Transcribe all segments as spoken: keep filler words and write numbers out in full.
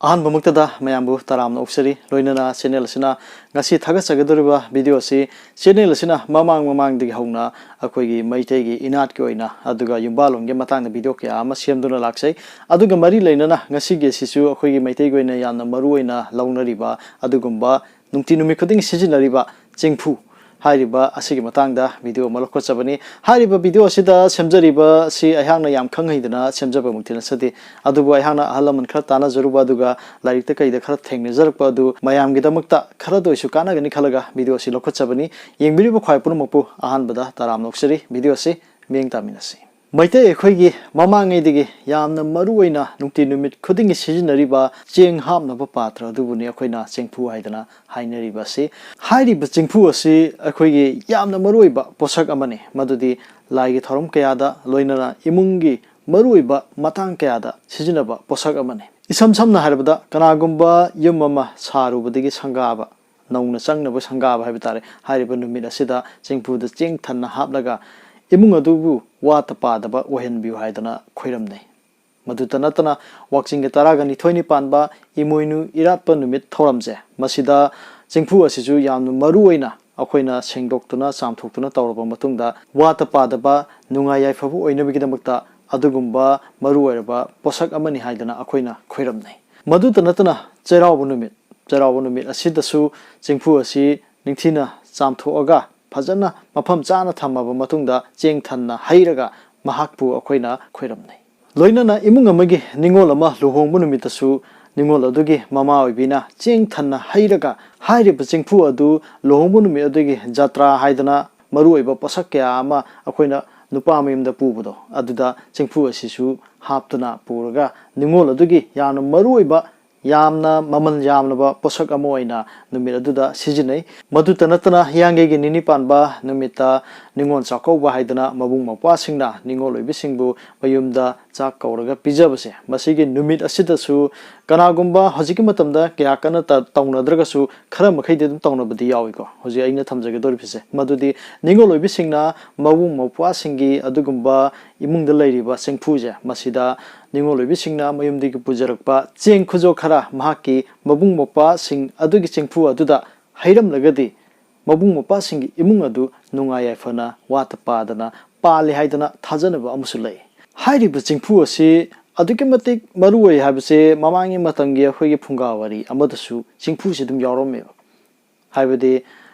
ꯑꯍꯥꯟꯕꯃꯛꯇꯗ ꯃꯌꯥꯝꯕꯨ ꯇꯔꯥꯝꯅ ꯑꯣꯛꯆꯔꯤ꯫ ꯂꯣꯏꯅꯅ ꯆꯦꯅꯦꯜ ꯑꯁꯤꯅ ꯉꯁꯤ ꯊꯥꯒꯠꯆꯒꯗꯧꯔꯤꯕ ꯚꯤꯗꯤꯑꯣ ꯑꯁꯤ ꯆꯦꯅꯦꯜ ꯑꯁꯤꯅ ꯃꯃꯥꯡ ꯃꯃꯥꯡꯗꯒꯤ ꯍꯧꯅ ꯑꯩꯈꯣꯏꯒꯤ ꯃꯩꯇꯩꯒꯤ ꯏꯅꯥꯠꯀꯤ ꯑꯣꯏꯅ, ꯑꯗꯨꯒ ꯌꯨꯝꯕꯥꯜꯂꯣꯟꯒꯤ ꯃꯇꯥꯡꯗ ꯚꯤꯗꯤꯑꯣ ꯀꯌꯥ ꯑꯃ ꯁꯦꯝꯗꯨꯅ ꯂꯥꯛꯆꯩ꯫ ꯑꯗꯨꯒ ꯃꯔꯤ ꯂꯩꯅꯅ ꯉꯁꯤꯒꯤ ꯑꯁꯤꯁꯨ ꯑꯩꯈꯣꯏꯒꯤ ꯃꯩꯇꯩꯒꯤ ꯑꯣꯏꯅ ꯌꯥꯝꯅ ꯃꯔꯨ ꯑꯣꯏꯅ ꯂꯧꯅꯔꯤꯕ, ꯑꯗꯨꯒꯨꯝꯕ ꯅꯨꯡꯇꯤ ꯅꯨꯃꯤꯠ ꯈꯨꯗꯤꯡꯒꯤ ꯁꯤꯖꯤꯟꯅꯔꯤꯕ ꯆꯦꯡꯐꯨ ꯍꯥꯏꯔꯤꯕ ꯑꯁꯤꯒꯤ ꯃꯇꯥꯡꯗ ꯚꯤꯗꯤꯑꯣ ꯑꯃ ꯂꯧꯈꯠꯆꯕꯅꯤ꯫ ꯍꯥꯏꯔꯤꯕ ꯚꯤꯗꯤꯑꯣ ꯑꯁꯤꯗ ꯁꯦꯝꯖꯔꯤꯕ ꯑꯁꯤ ꯑꯩꯍꯥꯛꯅ ꯌꯥꯝ ꯈꯪ ꯍꯩꯗꯅ ꯁꯦꯝꯖꯕꯃꯛꯇꯤ ꯅꯠꯆꯗꯦ, ꯑꯗꯨꯕꯨ ꯑꯩꯍꯥꯛꯅ ꯑꯍꯜ ꯂꯃꯟ ꯈꯔ ꯇꯥꯟꯅꯖꯔꯨꯕ, ꯑꯗꯨꯒ ꯂꯥꯏꯔꯤꯛꯇ ꯀꯩꯗ ꯈꯔ ꯊꯦꯡꯅꯖꯔꯛꯄ ꯑꯗꯨ ꯃꯌꯥꯝꯒꯤꯗꯃꯛꯇ ꯈꯔꯗ ꯑꯣꯏꯁꯨ ꯀꯥꯟꯅꯒꯅꯤ ꯈꯜꯂꯒ ꯚꯤꯗꯤꯑꯣ ꯑꯁꯤ ꯂꯧꯈꯠꯆꯕꯅꯤ꯫ ꯌꯦꯡꯕꯤꯔꯤꯕ ꯈ꯭ꯋꯥꯏ ꯄꯨꯝꯅꯃꯛꯄꯨ ꯑꯍꯥꯟꯕꯗ ꯇꯔꯥꯝꯅ ꯑꯣꯛꯆꯔꯤ꯫ ꯚꯤꯗꯤꯑꯣ ꯑꯁꯤ ꯃꯤꯠꯌꯦꯡ ꯇꯥꯃꯤꯟꯅꯁꯤ꯫ ꯃꯩꯇꯩ ꯑꯩꯈꯣꯏꯒꯤ ꯃꯃꯥꯡꯉꯩꯗꯒꯤ ꯌꯥꯝꯅ ꯃꯔꯨ ꯑꯣꯏꯅ ꯅꯨꯡꯇꯤ ꯅꯨꯃꯤꯠ ꯈꯨꯗꯤꯡꯒꯤ ꯁꯤꯖꯤꯟꯅꯔꯤꯕ ꯆꯦꯡ ꯍꯥꯞꯅꯕ ꯄꯥꯇ꯭ꯔ ꯑꯗꯨꯕꯨꯅꯤ ꯑꯩꯈꯣꯏꯅ ꯆꯦꯡꯐꯨ ꯍꯥꯏꯗꯅ ꯍꯥꯏꯅꯔꯤꯕ ꯑꯁꯤ꯫ ꯍꯥꯏꯔꯤꯕ ꯆꯦꯡꯐꯨ ꯑꯁꯤ ꯑꯩꯈꯣꯏꯒꯤ ꯌꯥꯝꯅ ꯃꯔꯨ ꯑꯣꯏꯕ ꯄꯣꯠꯁꯛ ꯑꯃꯅꯤ, ꯃꯗꯨꯗꯤ ꯂꯥꯏꯒꯤ ꯊꯧꯔꯝ ꯀꯌꯥꯗ, ꯂꯣꯏꯅꯅ ꯏꯃꯨꯡꯒꯤ ꯃꯔꯨ ꯑꯣꯏꯕ ꯃꯇꯥꯡ ꯀꯌꯥꯗ ꯁꯤꯖꯤꯟꯅꯕ ꯄꯣꯠꯁꯛ ꯑꯃꯅꯤ꯫ ꯏꯁꯝ ꯁꯝꯅ ꯍꯥꯏꯔꯕꯗ, ꯀꯅꯥꯒꯨꯝꯕ ꯌꯨꯝ ꯑꯃ ꯁꯥꯔꯨꯕꯗꯒꯤ ꯁꯪꯒꯥꯕ, ꯅꯧꯅ ꯆꯪꯅꯕ ꯁꯪꯒꯥꯕ ꯍꯥꯏꯕ ꯇꯥꯔꯦ, ꯍꯥꯏꯔꯤꯕ ꯅꯨꯃꯤꯠ ꯑꯁꯤꯗ ꯆꯦꯡꯐꯨꯗ ꯆꯦꯡ ꯊꯟꯅ ꯍꯥꯞꯂꯒ ꯏꯃꯨꯡ ꯑꯗꯨꯕꯨ ꯋꯥꯠꯇ ꯄꯥꯗꯕ ꯑꯣꯏꯍꯟꯕꯤꯌꯨ ꯍꯥꯏꯗꯅ ꯈꯣꯏꯔꯝꯅꯩ꯫ ꯃꯗꯨꯇ ꯅꯠꯇꯅ, ꯋꯥꯛꯆꯤꯡꯒꯤ ꯇꯔꯥꯒ ꯅꯤꯊꯣꯏꯅꯤ ꯄꯥꯟꯕ ꯏꯃꯣꯏꯅꯨ ꯏꯔꯥꯠꯄ ꯅꯨꯃꯤꯠ ꯊꯧꯔꯝꯁꯦ, ꯃꯁꯤꯗ ꯆꯦꯡꯐꯨ ꯑꯁꯤꯁꯨ ꯌꯥꯝꯅ ꯃꯔꯨ ꯑꯣꯏꯅ ꯑꯩꯈꯣꯏꯅ ꯁꯦꯡꯗꯣꯛꯇꯨꯅ ꯆꯥꯝꯊꯣꯛꯇꯨꯅ ꯇꯧꯔꯕ ꯃꯇꯨꯡꯗ, ꯋꯥꯠꯇ ꯄꯥꯗꯕ, ꯅꯨꯡꯉꯥꯏ ꯌꯥꯏꯐꯕ ꯑꯣꯏꯅꯕꯒꯤꯗꯃꯛꯇ ꯑꯗꯨꯒꯨꯝꯕ ꯃꯔꯨ ꯑꯣꯏꯔꯕ ꯄꯣꯠꯁꯛ ꯑꯃꯅꯤ ꯍꯥꯏꯗꯅ ꯑꯩꯈꯣꯏꯅ ꯈꯣꯏꯔꯝꯅꯩ꯫ ꯃꯗꯨꯇ ꯅꯠꯇꯅ, ꯆꯩꯔꯥꯎꯕ ꯅꯨꯃꯤꯠ, ꯆꯩꯔꯥꯎꯕ ꯅꯨꯃꯤꯠ ꯑꯁꯤꯗꯁꯨ ꯆꯦꯡꯐꯨ ꯑꯁꯤ ꯅꯤꯡꯊꯤꯅ ꯆꯥꯝꯊꯣꯛꯑꯒ ꯐꯖꯅ ꯃꯐꯝ ꯆꯥꯅ ꯊꯝꯃꯕ ꯃꯇꯨꯡꯗ, ꯆꯦꯡ ꯊꯟꯅ ꯍꯩꯔꯒ ꯃꯍꯥꯛꯄꯨ ꯑꯩꯈꯣꯏꯅ ꯈꯣꯏꯔꯝꯅꯩ꯫ ꯂꯣꯏꯅꯅ ꯏꯃꯨꯡ ꯑꯃꯒꯤ ꯅꯤꯉꯣꯜ ꯑꯃ ꯂꯨꯍꯣꯡꯕ ꯅꯨꯃꯤꯠꯇꯁꯨ ꯅꯤꯉꯣꯜ ꯑꯗꯨꯒꯤ ꯃꯃꯥ ꯑꯣꯏꯕꯤꯅ ꯆꯦꯡ ꯊꯟꯅ ꯍꯩꯔꯒ ꯍꯥꯏꯔꯤꯕ ꯆꯦꯡꯐꯨ ꯑꯗꯨ ꯂꯨꯍꯣꯡꯕ ꯅꯨꯃꯤꯠ ꯑꯗꯨꯒꯤ ꯖꯇ꯭ꯔꯥ ꯍꯥꯏꯗꯅ ꯃꯔꯨꯑꯣꯏꯕ ꯄꯣꯠꯁꯛ ꯀꯌꯥ ꯑꯃ ꯑꯩꯈꯣꯏꯅ ꯅꯨꯄꯥ ꯃꯌꯨꯝꯗ ꯄꯨꯕꯗꯣ, ꯑꯗꯨꯗ ꯆꯦꯡꯐꯨ ꯑꯁꯤꯁꯨ ꯍꯥꯞꯇꯨꯅ ꯄꯨꯔꯒ ꯅꯤꯉꯣꯜ ꯑꯗꯨꯒꯤ ꯌꯥꯝꯅ ꯃꯔꯨꯑꯣꯏꯕ, ꯌꯥꯝꯅ ꯃꯃꯜ ꯌꯥꯝꯂꯕ ꯄꯣꯠꯁꯛ ꯑꯃ ꯑꯣꯏꯅ ꯅꯨꯃꯤꯠ ꯑꯗꯨꯗ ꯁꯤꯖꯤꯟꯅꯩ꯫ ꯃꯗꯨꯇ ꯅꯠꯇꯅ, ꯍꯤꯌꯥꯡꯒꯩꯒꯤ ꯅꯤꯅꯤ ꯄꯥꯟꯕ ꯅꯨꯃꯤꯠꯇ ꯅꯤꯉꯣꯜ ꯆꯥꯛꯀꯧꯕ ꯍꯥꯏꯗꯅ ꯃꯕꯨꯡ ꯃꯧꯄ꯭ꯋꯥꯁꯤꯡꯅ ꯅꯤꯉꯣꯜ ꯑꯣꯏꯕꯤꯁꯤꯡꯕꯨ ꯃꯌꯨꯝꯗ ꯆꯥꯛ ꯀꯧꯔꯒ ꯄꯤꯖꯕꯁꯦ, ꯃꯁꯤꯒꯤ ꯅꯨꯃꯤꯠ ꯑꯁꯤꯗꯁꯨ ꯀꯅꯥꯒꯨꯝꯕ ꯍꯧꯖꯤꯛꯀꯤ ꯃꯇꯝꯗ ꯀꯌꯥ ꯀꯟꯅ ꯇ-, ꯇꯧꯅꯗ꯭ꯔꯒꯁꯨ, ꯈꯔ ꯃꯈꯩꯗꯤ ꯑꯗꯨꯝ ꯇꯧꯅꯕꯗꯤ ꯌꯥꯎꯏꯀꯣ꯫ ꯍꯧꯖꯤꯛ ꯑꯩꯅ ꯊꯝꯖꯒꯗꯧꯔꯤꯕꯁꯦ, ꯃꯗꯨꯗꯤ ꯅꯤꯉꯣꯜ ꯑꯣꯏꯕꯤꯁꯤꯡꯅ ꯃꯕꯨꯡ ꯃꯧꯄ꯭ꯋꯥꯁꯤꯡꯒꯤ ꯑꯗꯨꯒꯨꯝꯕ ꯏꯃꯨꯡꯗ ꯂꯩꯔꯤꯕ ꯆꯦꯡꯐꯨꯁꯦ, ꯃꯁꯤꯗ ꯅꯤꯡꯉꯣꯜ ꯑꯣꯏꯕꯤꯁꯤꯡꯅ ꯃꯌꯨꯝꯗꯒꯤ ꯄꯨꯖꯔꯛꯄ ꯆꯦꯡ ꯈꯨꯖꯣꯛ ꯈꯔ ꯃꯍꯥꯛꯀꯤ ꯃꯕꯨꯡ ꯃꯧꯄ꯭ꯋꯥꯁꯤꯡ ꯑꯗꯨꯒꯤ ꯆꯦꯡꯐꯨ ꯑꯗꯨꯗ ꯍꯩꯔꯝꯂꯒꯗꯤ, ꯃꯕꯨꯡ ꯃꯧꯄ꯭ꯋꯥꯁꯤꯡꯒꯤ ꯏꯃꯨꯡ ꯑꯗꯨ ꯅꯨꯡꯉꯥꯏ ꯌꯥꯏꯐꯅ ꯋꯥꯠꯇ ꯄꯥꯗꯅ ꯄꯥꯜꯂꯤ ꯍꯥꯏꯗꯅ ꯊꯥꯖꯅꯕ ꯑꯃꯁꯨ ꯂꯩ꯫ ꯍꯥꯏꯔꯤꯕ ꯆꯦꯡꯐꯨ ꯑꯁꯤ ꯑꯗꯨꯛꯀꯤ ꯃꯇꯤꯛ ꯃꯔꯨ ꯑꯣꯏ ꯍꯥꯏꯕꯁꯦ ꯃꯃꯥꯡꯒꯤ ꯃꯇꯝꯒꯤ ꯑꯩꯈꯣꯏꯒꯤ ꯐꯨꯡꯒꯥ ꯋꯥꯔꯤ ꯑꯃꯗꯁꯨ ꯆꯦꯡꯐꯨꯁꯤ ꯑꯗꯨꯝ ꯌꯥꯎꯔꯝꯃꯦꯕ꯫ ꯍꯥꯏꯕꯗꯤ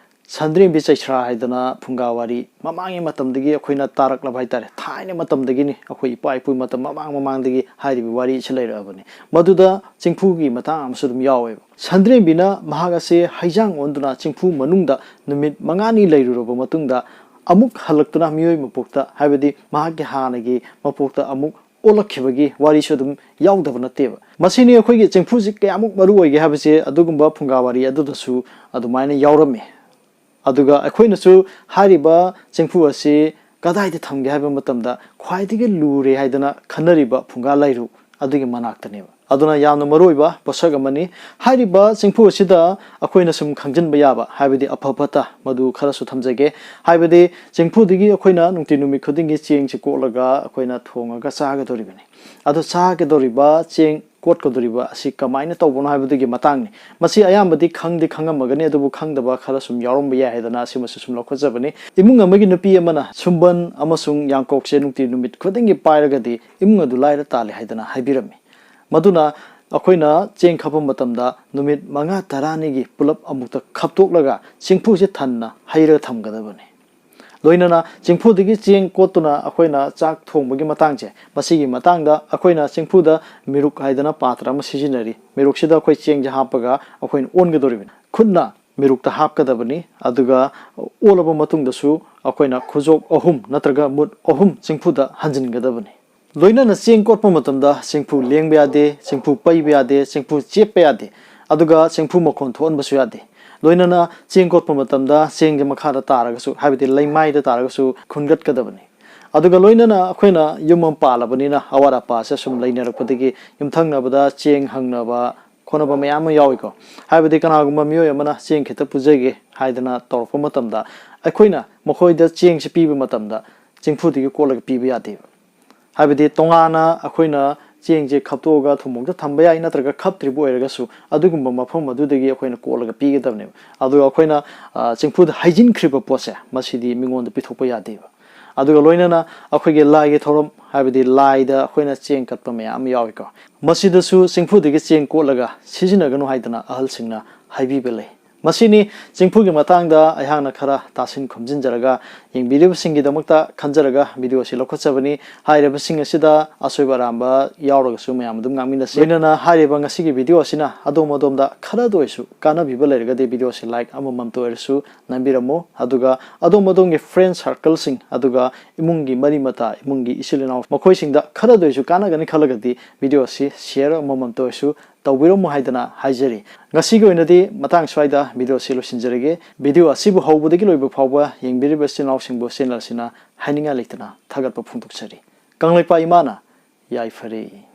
ꯁꯟꯗ꯭ꯔꯦꯝꯕꯤ ꯆꯩꯁ꯭ꯔꯥ ꯍꯥꯏꯗꯅ ꯐꯨꯡꯒꯥ ꯋꯥꯔꯤ ꯃꯃꯥꯡꯒꯤ ꯃꯇꯝꯗꯒꯤ ꯑꯩꯈꯣꯏꯅ ꯇꯥꯔꯛꯂꯕ ꯍꯥꯏꯇꯥꯔꯦ, ꯊꯥꯏꯅ ꯃꯇꯝꯗꯒꯤꯅꯤ, ꯑꯩꯈꯣꯏ ꯏꯄꯥ ꯏꯄꯨ ꯃꯇꯝ ꯃꯃꯥꯡ ꯃꯃꯥꯡꯗꯒꯤ ꯍꯥꯏꯔꯤꯕ ꯋꯥꯔꯤ ꯑꯁꯤ ꯂꯩꯔꯛꯑꯕꯅꯤ꯫ ꯃꯗꯨꯗ ꯆꯦꯡꯐꯨꯒꯤ ꯃꯇꯥꯡ ꯑꯃꯁꯨ ꯑꯗꯨꯝ ꯌꯥꯎꯋꯦꯕ꯫ ꯁꯟꯗ꯭ꯔꯦꯝꯕꯤꯅ ꯃꯍꯥꯛ ꯑꯁꯦ ꯍꯩꯖꯥꯡ ꯑꯣꯟꯗꯨꯅ ꯆꯦꯡꯐꯨ ꯃꯅꯨꯡꯗ ꯅꯨꯃꯤꯠ ꯃꯉꯥꯅꯤ ꯂꯩꯔꯨꯔꯕ ꯃꯇꯨꯡꯗ ꯑꯃꯨꯛ ꯍꯜꯂꯛꯇꯨꯅ ꯃꯤꯑꯣꯏ ꯃꯄꯣꯛꯇ, ꯍꯥꯏꯕꯗꯤ ꯃꯍꯥꯛꯀꯤ ꯍꯥꯟꯅꯒꯤ ꯃꯄꯣꯛꯇ ꯑꯃꯨꯛ ꯑꯣꯜꯂꯛꯈꯤꯕꯒꯤ ꯋꯥꯔꯤꯁꯨ ꯑꯗꯨꯝ ꯌꯥꯎꯗꯕ ꯅꯠꯇꯦꯕ꯫ ꯃꯁꯤꯅꯤ ꯑꯩꯈꯣꯏꯒꯤ ꯆꯦꯡꯐꯨꯁꯤ ꯀꯌꯥꯃꯨꯛ ꯃꯔꯨ ꯑꯣꯏꯒꯦ ꯍꯥꯏꯕꯁꯦ ꯑꯗꯨꯒꯨꯝꯕ ꯐꯨꯡꯒꯥ ꯋꯥꯔꯤ ꯑꯗꯨꯗꯁꯨ ꯑꯗꯨꯃꯥꯏꯅ ꯌꯥꯎꯔꯝꯃꯤ꯫ ꯑꯗꯨꯒ ꯑꯩꯈꯣꯏꯅꯁꯨ ꯍꯥꯏꯔꯤꯕ ꯆꯦꯡꯐꯨ ꯑꯁꯤ ꯀꯗꯥꯏꯗ ꯊꯝꯒꯦ ꯍꯥꯏꯕ ꯃꯇꯝꯗ ꯈ꯭ꯋꯥꯏꯗꯒꯤ ꯂꯨꯔꯦ ꯍꯥꯏꯗꯅ ꯈꯟꯅꯔꯤꯕ ꯐꯨꯡꯒꯥ ꯂꯥꯏꯔꯨ ꯑꯗꯨꯒꯤ ꯃꯅꯥꯛꯇꯅꯦꯕ꯫ ꯑꯗꯨꯅ ꯌꯥꯝꯅ ꯃꯔꯨ ꯑꯣꯏꯕ ꯄꯣꯠꯁꯛ ꯑꯃꯅꯤ꯫ ꯍꯥꯏꯔꯤꯕ ꯆꯦꯡꯐꯨ ꯑꯁꯤꯗ ꯑꯩꯈꯣꯏꯅ ꯁꯨꯝ ꯈꯪꯖꯤꯟꯕ ꯌꯥꯕ, ꯍꯥꯏꯕꯗꯤ ꯑꯐ ꯐꯠꯇ, ꯃꯗꯨ ꯈꯔꯁꯨ ꯊꯝꯖꯒꯦ꯫ ꯍꯥꯏꯕꯗꯤ ꯆꯦꯡꯐꯨꯗꯒꯤ ꯑꯩꯈꯣꯏꯅ ꯅꯨꯡꯇꯤ ꯅꯨꯃꯤꯠ ꯈꯨꯗꯤꯡꯒꯤ ꯆꯦꯡꯁꯤ ꯀꯣꯠꯂꯒ ꯑꯩꯈꯣꯏꯅ ꯊꯣꯡꯉꯒ ꯆꯥꯒꯗꯧꯔꯤꯕꯅꯤ꯫ ꯑꯗꯣ ꯆꯥꯒꯗꯧꯔꯤꯕ ꯆꯦꯡ ꯀꯣꯠꯀꯗꯧꯔꯤꯕ ꯑꯁꯤ ꯀꯃꯥꯏꯅ ꯇꯧꯕꯅꯣ ꯍꯥꯏꯕꯗꯨꯒꯤ ꯃꯇꯥꯡꯅꯤ꯫ ꯃꯁꯤ ꯑꯌꯥꯝꯕꯗꯤ ꯈꯪꯗꯤ ꯈꯪꯉꯝꯃꯒꯅꯤ, ꯑꯗꯨꯕꯨ ꯈꯪꯗꯕ ꯈꯔ ꯁꯨꯝ ꯌꯥꯎꯔꯝꯕ ꯌꯥꯏ ꯍꯥꯏꯗꯅ ꯑꯁꯤꯃꯁꯨ ꯁꯨꯝ ꯂꯧꯈꯠꯆꯕꯅꯤ꯫ ꯏꯃꯨꯡ ꯑꯃꯒꯤ ꯅꯨꯄꯤ ꯑꯃꯅ ꯁꯨꯝꯕꯟ ꯑꯃꯁꯨꯡ ꯌꯥꯡꯀꯣꯛꯁꯦ ꯅꯨꯡꯇꯤ ꯅꯨꯃꯤꯠ ꯈꯨꯗꯤꯡꯒꯤ ꯄꯥꯏꯔꯒꯗꯤ ꯏꯃꯨꯡ ꯑꯗꯨ ꯂꯥꯏꯔ ꯇꯥꯜꯂꯦ ꯍꯥꯏꯗꯅ ꯍꯥꯏꯕꯤꯔꯝꯃꯤ꯫ ꯃꯗꯨꯅ ꯑꯩꯈꯣꯏꯅ ꯆꯦꯡ ꯈꯞꯄ ꯃꯇꯝꯗ ꯅꯨꯃꯤꯠ ꯃꯉꯥ ꯇꯔꯥꯅꯤꯒꯤ ꯄꯨꯂꯞ ꯑꯃꯨꯛꯇ ꯈꯞꯇꯣꯛꯂꯒ ꯆꯦꯡꯐꯨꯁꯦ ꯊꯟꯅ ꯍꯩꯔꯒ ꯊꯝꯒꯗꯕꯅꯤ꯫ ꯂꯣꯏꯅꯅ ꯆꯦꯡꯐꯨꯗꯒꯤ ꯆꯦꯡ ꯀꯣꯠꯇꯨꯅ ꯑꯩꯈꯣꯏꯅ ꯆꯥꯛ ꯊꯣꯡꯕꯒꯤ ꯃꯇꯥꯡꯁꯦ, ꯃꯁꯤꯒꯤ ꯃꯇꯥꯡꯗ ꯑꯩꯈꯣꯏꯅ ꯆꯦꯡꯐꯨꯗ ꯃꯤꯔꯨꯛ ꯍꯥꯏꯗꯅ ꯄꯥꯇ꯭ꯔ ꯑꯃ ꯁꯤꯖꯤꯟꯅꯔꯤ꯫ ꯃꯤꯔꯨꯛꯁꯤꯗ ꯑꯩꯈꯣꯏ ꯆꯦꯡꯁꯦ ꯍꯥꯞꯄꯒ ꯑꯩꯈꯣꯏꯅ ꯑꯣꯟꯒꯗꯧꯔꯤꯕꯅꯤ꯫ ꯈꯨꯠꯅ ꯃꯤꯔꯨꯛꯇ ꯍꯥꯞꯀꯗꯕꯅꯤ꯫ ꯑꯗꯨꯒ ꯑꯣꯜꯂꯕ ꯃꯇꯨꯡꯗꯁꯨ ꯑꯩꯈꯣꯏꯅ ꯈꯨꯖꯣꯛ ꯑꯍꯨꯝ ꯅꯠꯇ꯭ꯔꯒ ꯃꯨꯠ ꯑꯍꯨꯝ ꯆꯦꯡꯐꯨꯗ ꯍꯟꯖꯤꯟꯒꯗꯕꯅꯤ꯫ ꯂꯣꯏꯅꯅ ꯆꯦꯡ ꯀꯣꯠꯄ ꯃꯇꯝꯗ ꯆꯦꯡꯐꯨ ꯂꯦꯡꯕ ꯌꯥꯗꯦ, ꯆꯦꯡꯐꯨ ꯄꯩꯕ ꯌꯥꯗꯦ, ꯆꯦꯡꯐꯨ ꯆꯦꯠꯄ ꯌꯥꯗꯦ, ꯑꯗꯨꯒ ꯆꯦꯡꯐꯨ ꯃꯈꯣꯟ ꯊꯣꯛꯍꯟꯕꯁꯨ ꯌꯥꯗꯦ꯫ ꯂꯣꯏꯅꯅ ꯆꯦꯡ ꯀꯣꯠꯄ ꯃꯇꯝꯗ ꯆꯦꯡꯁꯦ ꯃꯈꯥꯗ ꯇꯥꯔꯒꯁꯨ, ꯍꯥꯏꯕꯗꯤ ꯂꯩꯃꯥꯏꯗ ꯇꯥꯔꯒꯁꯨ ꯈꯨꯟꯒꯠꯀꯗꯕꯅꯤ꯫ ꯑꯗꯨꯒ ꯂꯣꯏꯅꯅ ꯑꯩꯈꯣꯏꯅ ꯌꯨꯝ ꯑꯃ ꯄꯥꯜꯂꯕꯅꯤꯅ ꯑꯋꯥꯠ ꯑꯄꯥꯁꯦ ꯁꯨꯝ ꯂꯩꯅꯔꯛꯄꯗꯒꯤ ꯌꯨꯝꯊꯪꯅꯕꯗ ꯆꯦꯡ ꯍꯪꯅꯕ ꯈꯣꯠꯅꯕ ꯃꯌꯥꯝ ꯑꯃ ꯌꯥꯎꯏꯀꯣ꯫ ꯍꯥꯏꯕꯗꯤ ꯀꯅꯥꯒꯨꯝꯕ ꯃꯤꯑꯣꯏ ꯑꯃꯅ ꯆꯦꯡ ꯈꯤꯇ ꯄꯨꯖꯒꯦ ꯍꯥꯏꯗꯅ ꯇꯧꯔꯛꯄ ꯃꯇꯝꯗ ꯑꯩꯈꯣꯏꯅ ꯃꯈꯣꯏꯗ ꯆꯦꯡꯁꯤ ꯄꯤꯕ ꯃꯇꯝꯗ ꯆꯦꯡꯐꯨꯗꯒꯤ ꯀꯣꯠꯂꯒ ꯄꯤꯕ ꯌꯥꯗꯦꯕ꯫ ꯍꯥꯏꯕꯗꯤ ꯇꯣꯉꯥꯟꯅ ꯑꯩꯈꯣꯏꯅ ꯆꯦꯡꯁꯦ ꯈꯞꯇꯣꯛꯑꯒ ꯊꯨꯝꯃꯣꯛꯇ ꯊꯝꯕ ꯌꯥꯏ, ꯅꯠꯇ꯭ꯔꯒ ꯈꯞꯇ꯭ꯔꯤꯕ ꯑꯣꯏꯔꯒꯁꯨ ꯑꯗꯨꯒꯨꯝꯕ ꯃꯐꯝ ꯑꯗꯨꯗꯒꯤ ꯑꯩꯈꯣꯏꯅ ꯀꯣꯠꯂꯒ ꯄꯤꯒꯗꯕꯅꯦꯕ꯫ ꯑꯗꯨꯒ ꯑꯩꯈꯣꯏꯅ, ꯑ, ꯆꯦꯡꯐꯨꯗ ꯍꯩꯖꯤꯟꯈ꯭ꯔꯤꯕ ꯄꯣꯠꯁꯦ, ꯃꯁꯤꯗꯤ ꯃꯤꯉꯣꯟꯗ ꯄꯤꯊꯣꯛꯄ ꯌꯥꯗꯦꯕ꯫ ꯑꯗꯨꯒ ꯂꯣꯏꯅꯅ ꯑꯩꯈꯣꯏꯒꯤ ꯂꯥꯏꯒꯤ ꯊꯧꯔꯝ, ꯍꯥꯏꯕꯗꯤ ꯂꯥꯏꯗ ꯑꯩꯈꯣꯏꯅ ꯆꯦꯡ ꯀꯠꯄ ꯃꯌꯥꯝ ꯑꯃ ꯌꯥꯎꯏꯀꯣ, ꯃꯁꯤꯗꯁꯨ ꯆꯦꯡꯐꯨꯗꯒꯤ ꯆꯦꯡ ꯀꯣꯠꯂꯒ ꯁꯤꯖꯤꯟꯅꯒꯅꯨ ꯍꯥꯏꯗꯅ ꯑꯍꯜꯁꯤꯡꯅ ꯍꯥꯏꯕꯤꯕ ꯂꯩ꯫ ꯃꯁꯤꯅꯤ ꯆꯦꯡꯐꯨꯒꯤ ꯃꯇꯥꯡꯗ ꯑꯩꯍꯥꯛꯅ ꯈꯔ ꯇꯥꯁꯤꯟ ꯈꯣꯝꯖꯤꯟꯖꯔꯒ ꯌꯦꯡꯕꯤꯔꯤꯕꯁꯤꯡꯒꯤꯗꯃꯛꯇ ꯈꯟꯖꯔꯒ ꯚꯤꯗꯤꯑꯣ ꯑꯁꯤ ꯂꯧꯈꯠꯆꯕꯅꯤ꯫ ꯍꯥꯏꯔꯤꯕꯁꯤꯡ ꯑꯁꯤꯗ ꯑꯁꯣꯏꯕ ꯑꯔꯥꯟꯕ ꯌꯥꯎꯔꯒꯁꯨ ꯃꯌꯥꯝ ꯑꯗꯨꯝ ꯉꯥꯡꯃꯤꯟꯅꯁꯤ꯫ ꯂꯣꯏꯅꯅ ꯍꯥꯏꯔꯤꯕ ꯉꯁꯤꯒꯤ ꯚꯤꯗꯤꯑꯣ ꯑꯁꯤꯅ ꯑꯗꯣꯝ ꯑꯗꯣꯝꯗ ꯈꯔꯗ ꯑꯣꯏꯔꯁꯨ ꯀꯥꯟꯅꯕꯤꯕ ꯂꯩꯔꯒꯗꯤ ꯚꯤꯗꯤꯑꯣ ꯑꯁꯤ like ꯑꯃꯃꯝꯇ ꯑꯣꯏꯔꯁꯨ ꯅꯝꯕꯤꯔꯝꯃꯨ꯫ ꯑꯗꯨꯒ ꯑꯗꯣꯝ ꯑꯗꯣꯝꯒꯤ friend circleꯁꯤꯡ, ꯑꯗꯨꯒ ꯏꯃꯨꯡꯒꯤ ꯃꯔꯤ ꯃꯇꯥ, ꯏꯃꯨꯡꯒꯤ ꯏꯆꯤꯜ ꯏꯅꯥꯎ, ꯃꯈꯣꯏꯁꯤꯡꯗ ꯈꯔꯗ ꯑꯣꯏꯔꯁꯨ ꯀꯥꯟꯅꯒꯅꯤ ꯈꯜꯂꯒꯗꯤ ꯚꯤꯗꯤꯑꯣ ꯑꯁꯤ share ꯑꯃꯃꯝꯇ ꯑꯣꯏꯔꯁꯨ ꯇꯧꯕꯤꯔꯝꯃꯨ ꯍꯥꯏꯗꯅ ꯍꯥꯏꯖꯔꯤ꯫ ꯉꯁꯤꯒꯤ ꯑꯣꯏꯅꯗꯤ ꯃꯇꯥꯡ ꯁ꯭ꯋꯥꯏꯗ ꯚꯤꯗꯤꯑꯣ ꯑꯁꯤ ꯂꯣꯏꯁꯤꯟꯖꯔꯒꯦ꯫ ꯚꯤꯗꯤꯑꯣ ꯑꯁꯤꯕꯨ ꯍꯧꯕꯗꯒꯤ ꯂꯣꯏꯕ ꯐꯥꯎꯕ ꯌꯦꯡꯕꯤꯔꯤꯕ ꯏꯆꯤꯜ ꯏꯅꯥꯎꯁꯤꯡꯕꯨ channel ꯑꯁꯤꯅ ꯍꯥꯏꯅꯤꯡꯉꯥꯏ ꯂꯩꯇꯅ ꯊꯥꯒꯠꯄ ꯐꯣꯡꯗꯣꯛꯆꯔꯤ꯫ ꯀꯪꯂꯩꯄꯥꯛ ꯏꯃꯥꯅ ꯌꯥꯏꯐꯔꯦ꯫